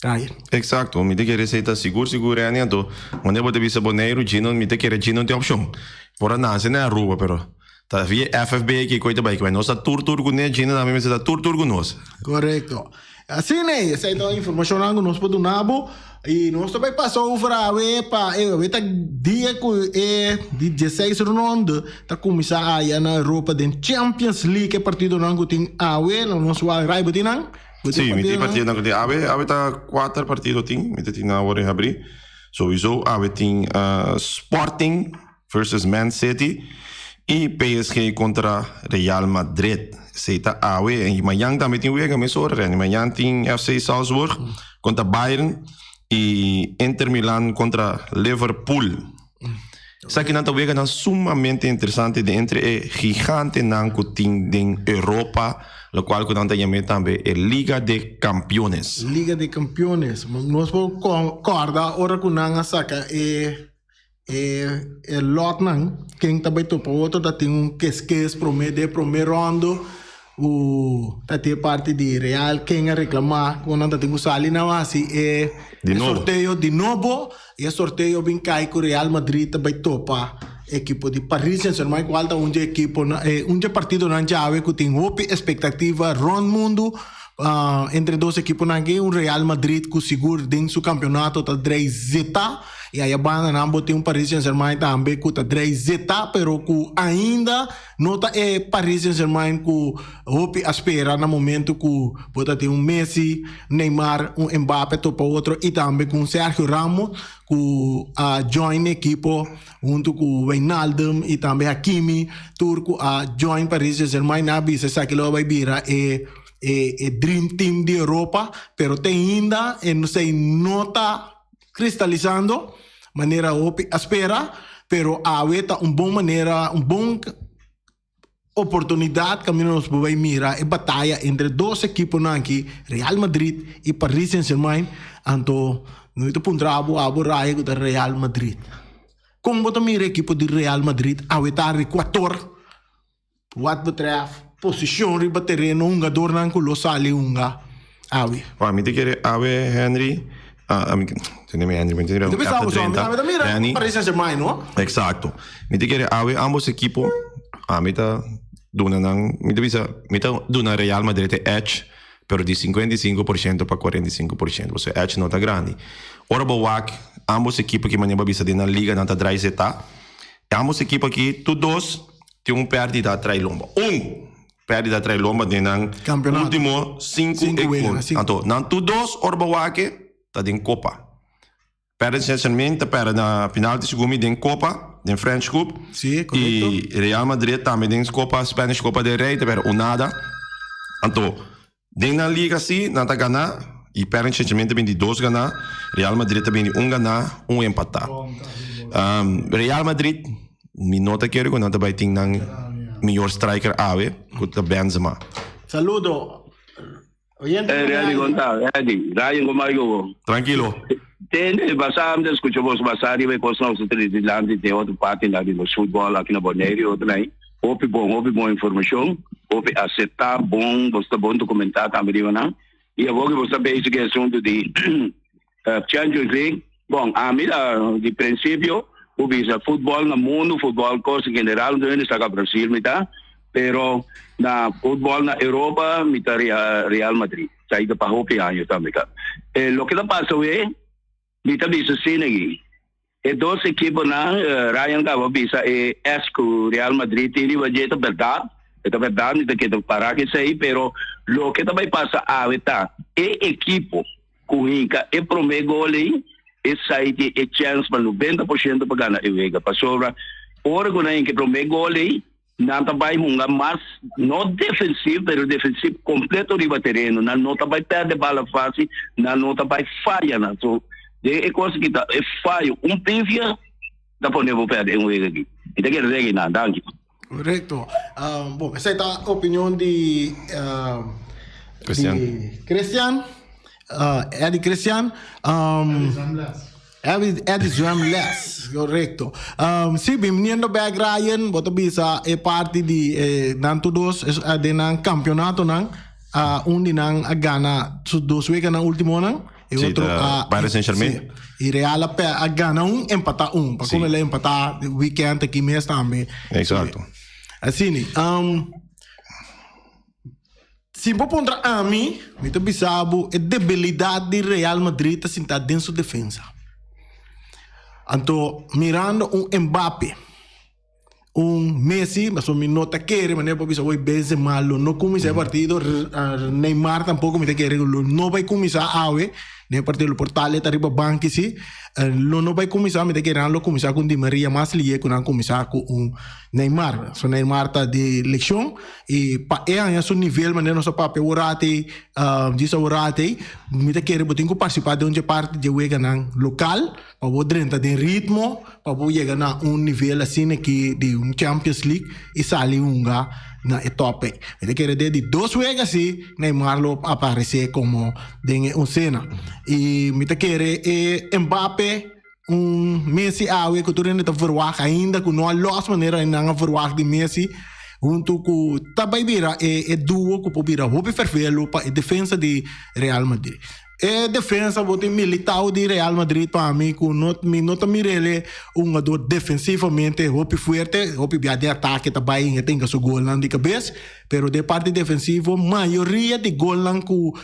Ryan. Eksakto, mi ta kere esei ta sigur sigur Renny anto wanneer bo ta bisa Boneiru Gino mi ta kere Gino tin opshon por a nase na Aruba pero ta via FFB aki koe ta bai kibay nos ta tur tur kuné Gino tambe mester ta tur tur ku nos. Korekto. Asina ei, esei ta informashonnan ku nos por duna bo i nos ta bai pasa over awe pa e awe ta dia ku e di dieseis ronde ta kuminsá aya na Europa den Champions League e partidonan ku tin awe lo nos wak Ray bo tin nan? Sí, mi tin partidonan ku tin awe, awe ta kuater partido tin, mi ta tin nan awor en habrí. Souiso awe tin Sporting versus Man City i PSG kontra Real Madrid. Esei ta awe i mañan tambe tin wega mesora Renny. Mañan tin FC Salzburg kontra Bayern i Inter Milan kontra Liverpool. Esakinan ta weganan sumamente interesante den entre e gigantenan ku tin den Europa, lokual ku nan ta yam'é tambe e Liga de Kampiones. Liga de Kampiones. Nos por kòrda ora ku nan a saka e e lòtnan, ken ta bai topa otro ta tin un keskes promé den e promé ròndo ku ta tin e parti di Real ken a reklamá ku nan ta tin ku sali nan a hasi e sorteo di nobo. I e sorteo bin kai ku Real Madrid ta bai topa ekipo di Paris Saint-Germain kual ta un dje ekiponan un dje partidonan djawe ku tin hopi espektativa rònt mundu entre dos ekiponan aki un Real Madrid ku sigur den su kampionato ta drei zeta i aya banda nan bo tin un Paris Saint-Germain tambe ku ta drei zeta pero ku ainda No ta e Paris Saint-Germain ku hopi a spera na momento ku bo ta tin un Messi, Neymar, un Mbappe topa otro i tambe ku un Sergio Ramos ku a join e ekipo huntu ku Wijnaldum i tambe Hakimi tur ku a join Paris Saint-Germain. Nan a bisa esaki lo a bai bira e e dream team di Europa pero te ainda e no ta Kristalisando manera hopi a spera, pero awe ta un bon manera, un bon oportunidat kaminda nos por bai mira e bataya entre dos ekiponan aki, Real Madrid i Paris Saint Germain. Anto mi ta puntra bo abo raya ku ta Real Madrid. Kon bo ta mira e ekipo di Real Madrid awe tardi kuator? Wat betreft posicion riba tereno hungadornan cu lo sali hunga awe. Wa mi ta kere awe Henry, ah mi tende mi Henry mi tende Mi ta bisa bo so, mi ta mira Henry. Paris Saint Germain no. Exacto. Mi ta kere awe ambos ekipo ami ta duna nan mi ta bisa mi ta duna Real Madrid e edge pero di 55% pa 45% pasobra e edge no ta grandi. Ora bo wak ambos ekipo ki manera bo a bisa den nan liga nan ta drai zeta. Ambos ekipo aki tur dos Tin un pèrdida trai lomba. Un pèrdida trai lomba den nan Campeonato. último sinku Sinku e wega, gol. sinku. Anto nan tur dos ora bo wak ta den kopa. Paris Saint-Germain ta pèrdè na penalti segun mi den kopa, den French Cup. Sí, korekto. I Real Madrid tambe den kopa, Spanish Copa del Rey ta pèrdè un nada. Anto den nan liga si nan ta gana i Paris Saint-Germain ta bini di dos gana, Real Madrid ta bini un gana, un empatá. Real Madrid mi no ta kere ku nan ta bai tin nan miyor striker awe ku ta Benzema. Saludo. Oyente Eh, Randy, konta, Randy, Ryan, kon bai ku bo? Trankilo. Tende, basa mi ta skucha bos basa riba e kosnan ku ta dilanti den otro partinan di nos futbòl aki na Boneiru i otro nan. Hopi bon, hopi bon informashon, hopi aseptá, bon, bos ta bon dokumentá tambe riba nan. I awor ku bos ta bezig ku e asuntu di Champions League, bon, ami ta di prinsipio ku bisa futbòl na mundu, futbòl kos en general, un hende sa ka Brasil mi ta, pero na futbòl na Europa mi ta Real Madrid, sa ta pa hopi aña tambe ka. E loke ta pasa awe, Mi ta bisa asina aki, e dos ekiponan, Ryan kaba bisa e es ku Real Madrid tin riba dje ta bèrdat, e ta bèrdat, mi ta keda pará ku esei, pero loke ta bai pasa awe ta e ekipo ku hinka e promé gol ei, esei tin e chèns pa noventa por shento pa gana e wega, pasobra ora ku nan hinka e promé gol ei, Nan ta bai hunga mas no defensief pero defensief completo riba tereno. Nan no ta bai perde bala facil, nan no ta bai faya nan. So den e cos aki ta e fayo un pifia ta pone bo perde un wega aki. Mi ta kere regi nan. Danki. Korekto. Bon, esei ta opinion di Christian. Di Christian. Eddie Christian. Eddie Eddie Zwemles, korekto. Si, bimbiniendo bek Ryan, bo ta bisa e parti di e nan tur dos den nan kampionatonan, un di nan a gana su dos weganan ultimonan. E Sí, otro ta a Paris Saint-Germain. Sí. Y Real a, pe- a gana un, empata un. Pa Sí. como el a empata weekend aki mes tambe. Exacto. Así ni. Si bo puntra ami, mi ta bisa bo e debilidad di Real Madrid ta sinta den su defensa. Anto mirando un Mbappe, un Messi, pasobra mi no ta kere manera por bisa hoy Benzema lo no cuminsa e partido, Neymar tampoco mi ta kere lo no bay cuminsa awe den e partido, lo por tal e ta riba banki si, lo no bay cuminsa, mi ta kere nan lo cuminsa cu un Di Maria mas liye cu nan cuminsa cu un Neymar, so Neymar ta di leccion y pa e haña su nivel manera nos a papia awor djis awor mi ta kere bo tin cu participa den un dje parti dje weganan local. Pa bo drenta den ritmo, pa bo yega na un nivel asina aki di un Champions League y sali hunga na e top ei. Mi ta kere den di dos wega asi Neymar lo aparece como den e oncena. Y mi ta kere e Mbappe, un Messi awe cu tur hende ta verwagt ainda cu no a los manera nan a verwagt di Messi hunto cu ta bay bira e duo cu por bira hopi fervelo pa e defensa di Real Madrid. E defensa bo tin Militao di Real Madrid pa mi ku no mi no ta mir'el un hungador defensivamente hopi fuerte, hopi bia den atake ta bai e tenga su golnan di kabes, pero den parti defensivo mayoria di golnan ku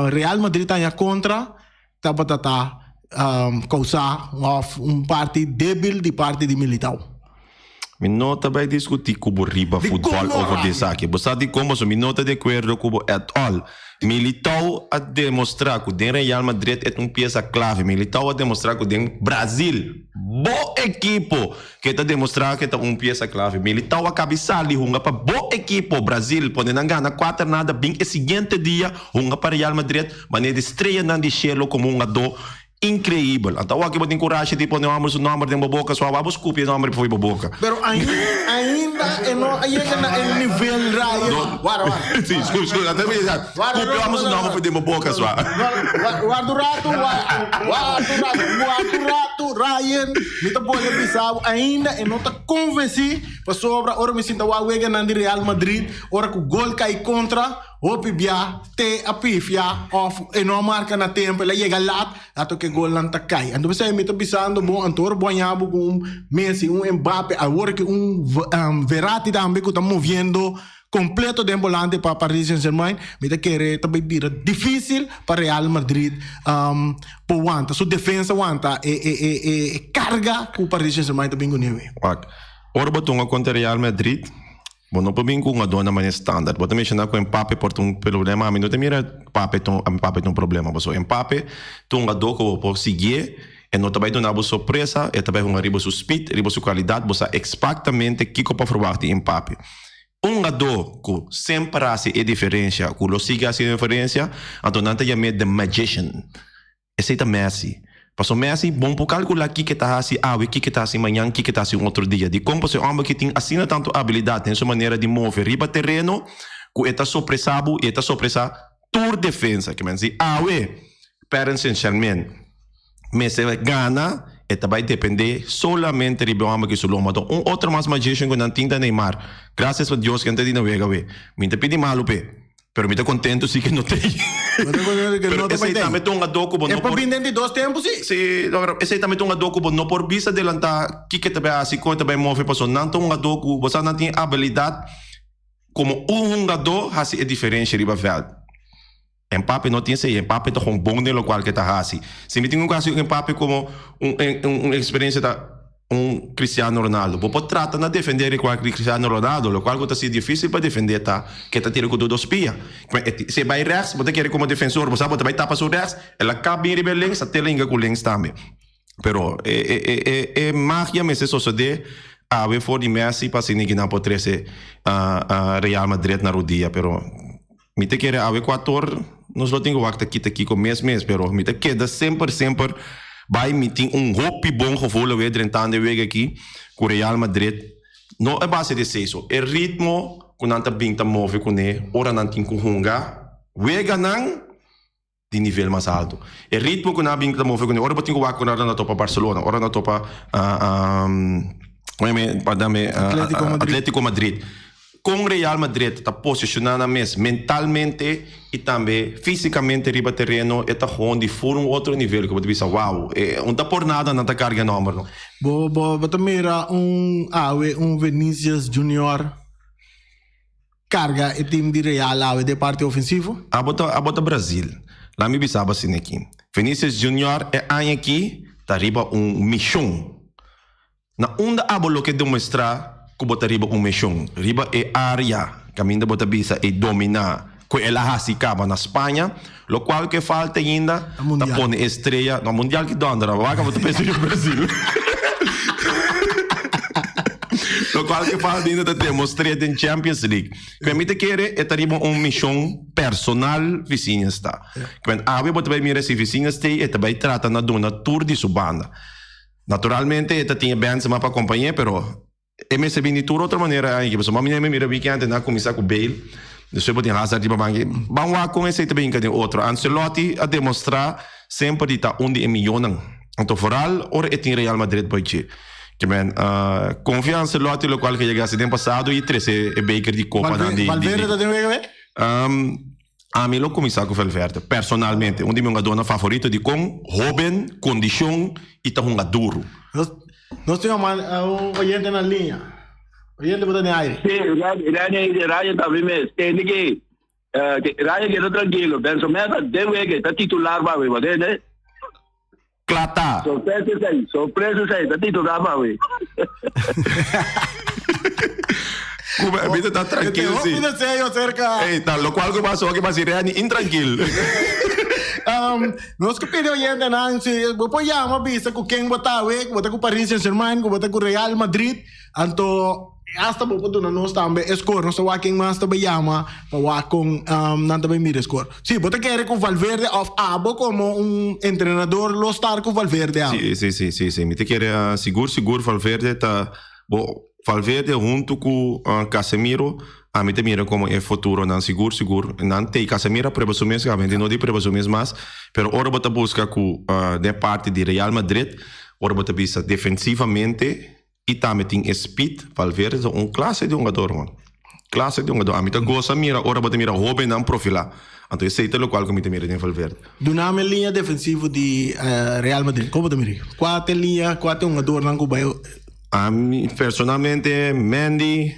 Real Madrid ta haña kontra tabata ta kousa òf un parti debil di parti di Militao. Mi no ta bai diskutí ku bo riba futbòl over di esaki. Bo sa dikon pasobra mi no ta di akuerdo ku bo at all. Militao a demostrá ku den Real Madrid e ta un piesa klave. Militao a demostrá ku den Brazil, bo ekipo, ke ta demostrá ku e ta un piesa klave. Militao a kabi sali hunga pa bo ekipo, Brazil, pone nan gana kuater nada bin e siguiente dia hunga pa Real Madrid manera di streanan di shelo komo hungadó Increibel. Anta awor ki bo tin kurashi di pone homber su nomber den bo boka, so awor bo scupi e nomber for bo boka. Pero ainda, ainda e no a yega na e nivel Ryan. Wara, wara. Si, scupi, scupi. Anta mi sa, scupi homber su nomber for den bo boka, so. Warda un ratu, warda un ratu, warda un ratu, Ryan. Mi ta bolbe bisa bo, ainda e no ta convenci, pasobra ora mi sinta wak weganan di Real Madrid, ora cu gol cay contra, Hopi bia te a pifia of e no a marca na tempo, el a yega lat, a toca e golnan ta cay. Anto p'esei mi ta bisando bo, anto ora bo haña bo cu un Messi, un Mbappe, awor ki un Verratti tambe cu ta moviendo completo den bolante pa Paris Saint Germain, mi ta kere ta bay bira dificil pa Real Madrid por wanta, su defensa wanta e carga cu Paris Saint Germain ta bin cune awe. Wak, ora bo tunga contra Real Madrid, Bo no por bin ku un adorno manera standard. Bo ta menshoná ku Mbappe por ta un problema. Ami no ta mira Mbappe ta un Mbappe ta un problema. Pasobra Mbappe ta un hungadó ku bo por siguié, e no ta bai duna bo sorpresa, e ta bai hunga riba su speed, riba su kualidat. Bo sa eksaktamente kiko pa ferwagt di Mbappe. Un hungadó ku semper a hasi e diferensia, ku lo sigui hasi e diferensia, anto nan ta yam'é the magician. Esei ta Messi. Paso Messi bon por calcula kiko e ta haci awe, kiko e ta haci mañan, kiko e ta haci un otro dia. Dicon? Pasobra e homber aki tin asina tanto abilidad den su manera di move riba tereno cu e ta sorpresa bo y e ta sorpresa tur defensa. Ke men si awe Paris Saint-Germain mester gana e ta bay depende solamente riba e homber aki su lomba. Anto un otro mas magician cu nan tin ta Neymar. Gracias pa Dios cu nan ta di na wega awe. Mi ta pidi malo p'e. Pero mi ta contento si que no te. No ta contento que Pero no te esey bai tambe ta un adó cu bo E no por por. bin den di dos tempo si. Si, no, pero esey tambe ta un adó cu bo no por bisa adelantá kiko e ta bai hasi, kon e ta bai move, pasobra nan ta un hungadó cu bo sa nan tin abilidad como un hungadó hasi e diferencia riba veld. Mbappé no tin esey, Mbappé ta gewoon bon den locual cu e ta hasi. Si mi tin cu hasi Mbappé como un un experiencia ta. Un Cristiano Ronaldo. Bo por trata na defender e cual Cristiano Ronaldo, locual cu ta sido dificil pa defender ta ke ta tira cu tur dos pia. Si e bay rechts, bo ta kere como defensor, bo sa bo ta bay tapa su rechts, el a cab bin riba e links, a tela hinga cu links tambe. Pero e e magia mester sosode awe for di Messi pa asina kinan por trece Real Madrid na rodia, pero mi ta kere awe cuator nos lo tin cu wak ta kita kico mes mes, pero mi ta keda semper semper bay mi tin un hopi bon gevoel awe drentando e wega aki cu Real Madrid. No a base di esei so, e ritmo ku nan ta bin ta move kuné ora nan tin ku hunga weganan di nivel mas alto. E ritmo ku nan a bin ta move kuné ora bo tin ku wak ku nan a topa Barcelona, ora nan a topa Atletico Madrid. Kon Real Madrid ta posishoná nan mes mentalmente i tambe físikamente riba tereno e ta gewoon di fur un otro nivel ku bo ta bisa wow, e un ta por nada nan ta karga e nòmber no. Bo bo bo ta mira un awe un Vinicius Junior karga e team di Real awe den parti ofensivo? Abo ta abo ta Brazil. Laat mi bisa bo asina aki. Vinicius Junior e aña aki ta riba un mishon. Na unda abo lo ke demostrá ku bo ta riba un mishon? Riba e área kaminda bo ta bisa e dominá ku el a hasi kaba na Spaña, lokual ku e falta ainda ta pone e strea na mundial ki dòndera wak abo ta pensa riba Brasil. Lokual ku e falta ainda ta demostr'é den Champions League. Ku mi ta kere e ta riba un mishon personal Visinha sta. Ku awe bo ta bai mira si Visinha stay e ta bai trata na duna tur di su banda. Naturalmente e ta tin e Benzema pa acompañ'é, pero e mester bini tur otro manera aña aki. Pasobra mami mi mira weekend nan a cuminsa cu Bale, despues bo tin Hazard riba banki. Ban wak con esey ta bin den otro. Ancelotti a demostra semper di ta un di e miyonan. Anto vooral ora e tin Real Madrid boy dje. Ke men confia Ancelotti locual ke yega haci den pasado y trece e beker di copanan di. Valverde ta den wega be? Ami lo kuminsá ku Valverde, personalmente. Un di mi hungadónan favorito dikon hóben, kondishon i ta hunga duru. Nos tin un oyente na liña. Oyente bo ta den aire. Sí, Rene, Ryan ta abri mes. Tende ki, Ryan keda trankilo. Benzema ta den wega, ta titular pa awe, bo tende? Kla ta. Sorpresa esei, sorpresa esei, ta titular pa awe. Cuba, mi ta trankil si. Hopi deseo acerca. Ey, ta locual cu pasó aki pasi Reni intrankil. Nos ke pidi oyentenan si bo por yama bisa cu ken bo ta awe, cu bo ta cu Paris Saint Germain, cu bo ta cu Real Madrid, anto Hasta bo por duna nos tambe e score. Nos ta wak ken mas ta bay yama pa wak con nan ta bay mira e score. Si, bo ta kere cu Valverde of abo como un entrenador lo star cu Valverde awe? Si, si, si, si, si. Mi ta kere sigur, sigur Valverde ta bo Valverde hunto cu Casemiro ami ta mira como e futuronan sigur, sigur. Nan tey Casemiro a prueba su mes, obviamente no di prueba su mes mas, pero ora bo ta busca cu den parti di Real Madrid, ora bo ta bisa defensivamente, I tambe tin e speed. Valverde ta un clase di hungador man. Clase di hungador. Ami ta gosa mira ora bo ta mira hobennan profila. Anto esey ta locual cu mi ta mira den Valverde. Dunami e liña defensivo di Real Madrid. Como bo ta mira? Cua ta e liña, cua ta e hungadornan cu bay. Ami personalmente Mendy,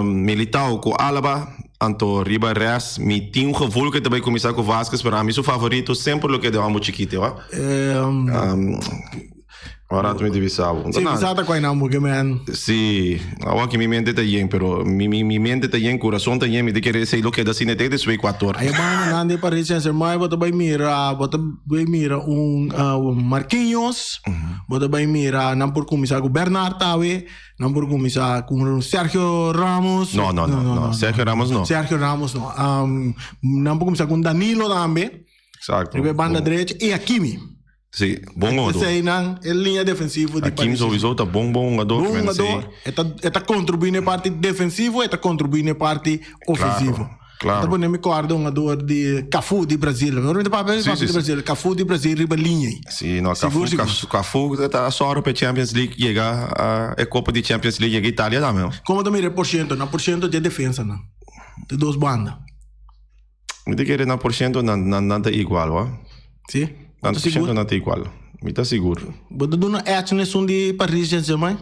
Militao cu Alaba. Anto riba res mi tin un gevoel cu e ta bay cuminsa cu Vazquez pero ami su favorito semper lo keda homber chikito. Ora mi di bisa bo. Sí, bisa ta koi nan porque men. Sí, awor aki mi mente ta yen, pero mi mi mi mente ta yen, kurason ta yen, mi ta kere esei lo keda asina te despues Ecuador. Ay banda nan di Paris Saint Germain bo ta bai mira, bo ta bai mira un Marquinhos, bo ta bai mira nan por kuminsá ku Bernard awe, nan por kuminsá ku Sergio Ramos. No, no, no, no, Sergio Ramos no. Sergio Ramos no. Nan por kuminsá ku Danilo tambe. Exacto. Riba e banda derecha i Hakimi. Sí, bon jugador. Esei nan e linea defensivo di Hakim Paris. sowieso ta bon bon jugador. Bon men jugador. sí. E ta, e ta contribui na e parti defensivo, e ta contribui na e parti ofensivo. claro. E ta pone mi corda un jugador di Cafu di Brasil. Ora mi ta papia, Sí, papia sí, di sí. Brasil. Cafu di Brasil riba linea. Sí, no, Sigur, Cafu, sigur. Cafu, Cafu ta sòru pa e Champions League yega, ah, e Copa di Champions League yega Italia tambe. no? Como ta mira e por ciento? Na por ciento di e defensa nan. De dos banda. Mi ta kere na por ciento nan, nan, nan ta igual, wa. Sí? Nan por ciento nan ta igual. Mi ta sigur. Bo ta duna edge na esun di Paris Saint-Germain?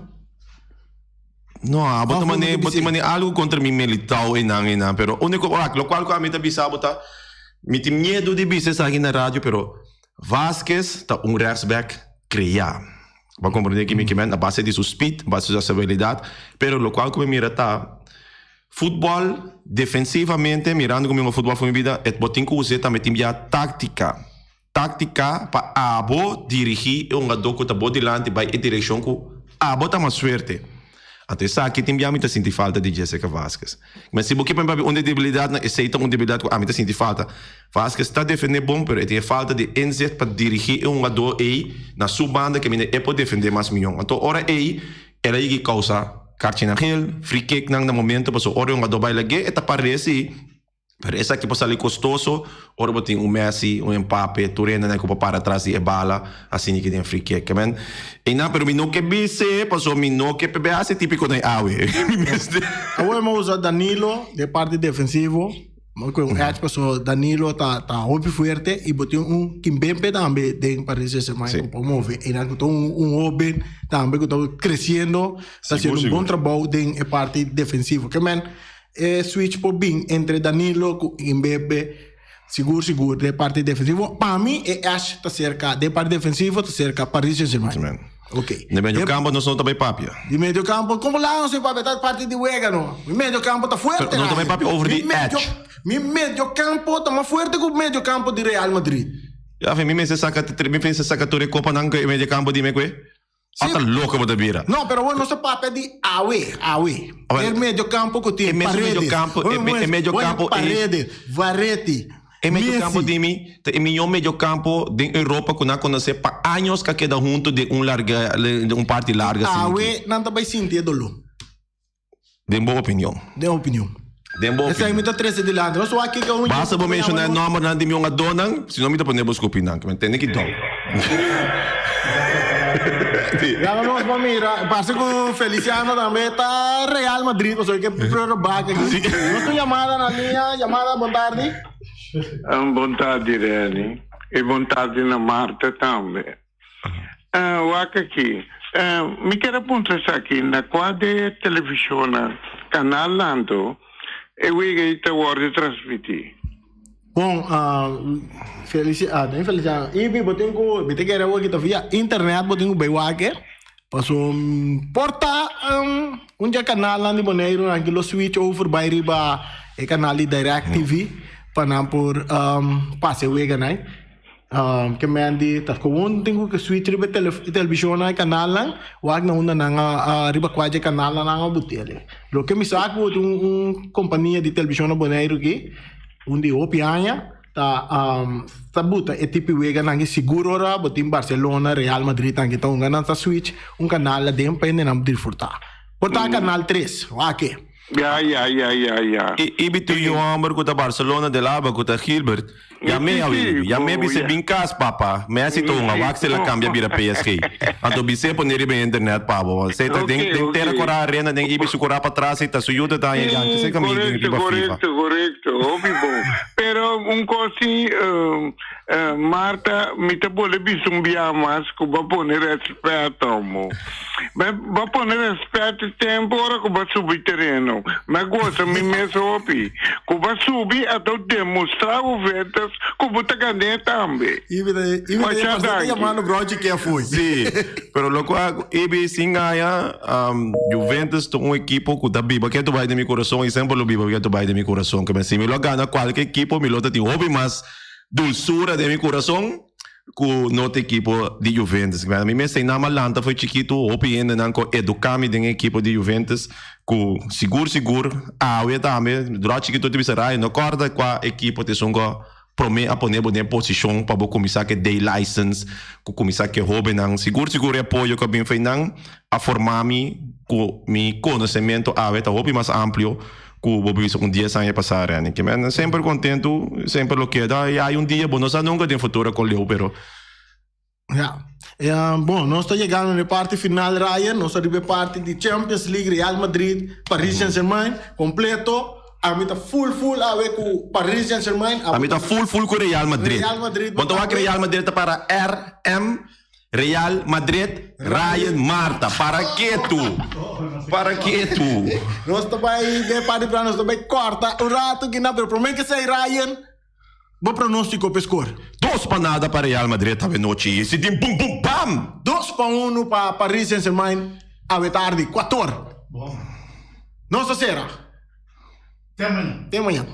No, bo ta Of mane, bo bo ta tin mane algo contra mi Militao einan einan, pero unico, wak, locual cu ami ta bisa bo ta, mi tin miedo di bisa esaki na radio, pero Vazquez ta un rechtsback crea. Bo a comprende ki mi ke men, a base di su speed, a base di su habilidad, pero locual cu mi mira ta, Futbòl, defensivamente, mirando ku mi hunga futbòl for mi bida, e bo tin ku us'é tambe tin bia táktika. Táktika pa abo dirigí e hungadó ku ta bo dilanti bai e direkshon ku abo ta mas fuerte. Anto esaki tin bia mi ta sinti falta di Jessica Vazquez. Ma si bo ke pa mi papia un di e debilidatnan, esei ta un debilidat ku ami ta sinti falta. Vazquez ta defendé bon, pero e tin e falta di inzicht pa dirigí e hungadó ei na su banda kaminda e por defendé mas mihó. Anto ora ei el a yega kousa. Karchi nan gel, free kick nan na momento paso ora un hungadó bai lag'é e ta paresi pero esaki por sali kostoso ora bo tin un Messi, un Mbappe, tur hende nan ku por para tras di e bala asina ki den free kick. Amen. Einan pero mi no ke bis'é paso mi no ke p'e hasi típiko den awe. Mi mester. Awor mi a usa Danilo den parti defensivo. Mi ku un edge paso Danilo ta ta hopi fuerte i bo tin un Kimpembe tambe den Paris Saint Germain ku por move. Einan ku ta un un hoben tambe ku ta kresiendo ta hasiendo un bon trabou den e parti defensivo. Ke men E switch por bin entre Danilo ku Mbappe sigur sigur den parti defensivo. Pa mi e Ash ta serka den parti defensivo ta serka Paris Saint-Germain. Ok. Den medio campo nos no ta bay papia. Di medio campo como la nos bay papia ta parti di wega no. Mi medio campo ta fuerte. Pero no ta bay papia over di Ash. Mi medio campo ta mas fuerte ku medio campo di Real Madrid. Ya mi mester saka mi mester saka tur e copanan ku e medio campo di mi kue. Sí. Ata loco bo ta bira. No, pero awor nos ta papia di awe, awe. Awel, El medio campo cu tin e mesun Paredes. medio campo, e me- e medio Oye, campo e- Paredes, Varetti, E medio Messi. campo di mi ta e miñó medio campo den Europa cu nan conoce pa años cu a keda hunto den un larga den un parti larga asina aki. Awe nan ta bay sinti e dolor. Den bo opinion. Den opinion. Den bo Esei opinion. mi ta trece dilanti. Nos wak kiko un Basta bo menciona e nombernan di mi hungadónan, si no mi ta pone bo scupi nan. Mi tende ki dou. Laga nos pa mira. Parse cu Feliciano tambe ta Real Madrid pasobra ke prero bak aki. Nos tin yamada na liña. Yamada, bon tardi. Bon tardi Renny y bon tardi na Martha tambe. Wak aki, mi kier a puntra esaki, na kua de televishonnan, kanalnan anto, e wega ei ta wòrdu transmití? Bon, Felici, ah, no Feliciano, Ibi, bo tin ku, mi ta kere awor ki ta via internet bo tin ku bai wak e, paso por ta un dje kanalnan di Boneiru nan ki lo switch over bai riba e kanal di Direct TV pa nan por pasa e weganan. Ke men di ta gewoon tin ku switch riba e televishonnan e kanalnan wak na unda nan a riba kua dje kanalnan nan a butele. Loke mi sa ku tin un kompania di televishon na Boneiru aki un di hopi aña ta ta buta e tipo weganan aki sigur ora bo tin Barcelona, Real Madrid nan ki ta hunga nan ta switch un kanal aden pa hende nan disfruta. Por ta kanal tres wak. Ya, ya, ya, ya, ya. I ibi tu yu homber ku ta Barcelona del Alba ku ta Gilbert. Yam'é awe ibi. Yam'é bis'é bin kas papa. Messi ta hunga wak sel a kambia bira PSG. Anto bis'é pone riba e internet pa bo. Esei ta den den tera kora arena den ibi su kora patras ei ta su yu ta daña yanchi esei kaminda den riba FIFA. Korekto, korekto. Hopi bon. Pero un kos si Marta mi ta bole bisa un bia mas ku bo a pone rèspèt omo. Bo bo pone respet e tempo ora ku bo subi tereno. Mi a gosa mi mes hopi. Ku bo subi a ta demostra Juventus ku bo ta gané tambe. Ibi ta ibi ta Masha pastor ta danki. yamando Grouchy ke foi. Sí, pero loke Ibi sin gaña, Juventus ta un ekipo ku ta biba ketu bai den mi kurason i semper lo biba ketu bai den mi kurason. Ke si mi lo a gana kualke ekipo mi lo ta tin hopi mas dulsura den mi kurason. Ku no ta ekipo di Juventus. Mi mester nama lanta for chikitu, hopi hendenan ku eduká mi den e ekipo di Juventus ku sigur sigur awe tambe durante chikitu ta bisa Ryan no kòrda kua ekipo ta esun ku promé a pone bo den e posishon pa bo kuminsá ku e day license ku kuminsá ku e hóbennan. Sigur sigur e apoyo ku a bin for einan a forma mi ku mi konosementu awe ta hopi mas amplio Ku bo bisa un dies aña pasá, Renny. Ke men semper kontentu, semper lo keda. I hay un dia, bo no sa nunka den futuro kon leu, pero. Ja. Bon, nos ta yegando na e parti final, Ryan. Nos ta riba e parti di Champions League, Real Madrid, Paris Saint-Germain, kompleto. Ami ta full full awe ku Paris Saint-Germain. Ami ta full full ku Real Madrid. Real Madrid. Bo ta wak Real Madrid ta para RM. Real Madrid, Ryan Marta, para ke tu? Para ke tu? Nos ta bai den parti final, nos ta bai korta un rato kina, pero prome ke esei Ryan, bo pronostiko pa e skor. 2-0 pa Real Madrid awe nochi i si tin bum bum bam! 2-1 pa Paris Saint Germain awe tardi, kuator. Nos ta sera. Te mañan. Te mañan.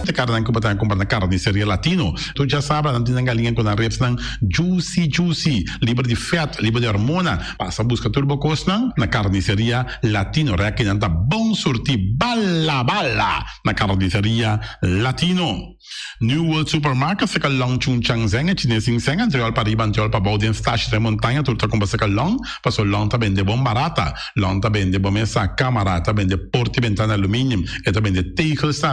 ta karni ku bo ta kumpra na Carniceria Latino. Tur djasabra nan tin nan galiña ku nan ribsnan juicy juicy, liber di fèt, liber di hormona. Pasa buska tur bo kosnan na Carniceria Latino. Rèki nan ta bon surtí bala bala na Carniceria Latino. New World Supermarket seka Long Chun Chang Zeng e chines sin seng antriol pariba antriol pabou den stash den montaña tur ta kumpra seka Long paso Long ta bende bon barata. Long ta bende bo mesa, kamara, ta bende porta i bentana aluminium, e ta bende tegels tambe.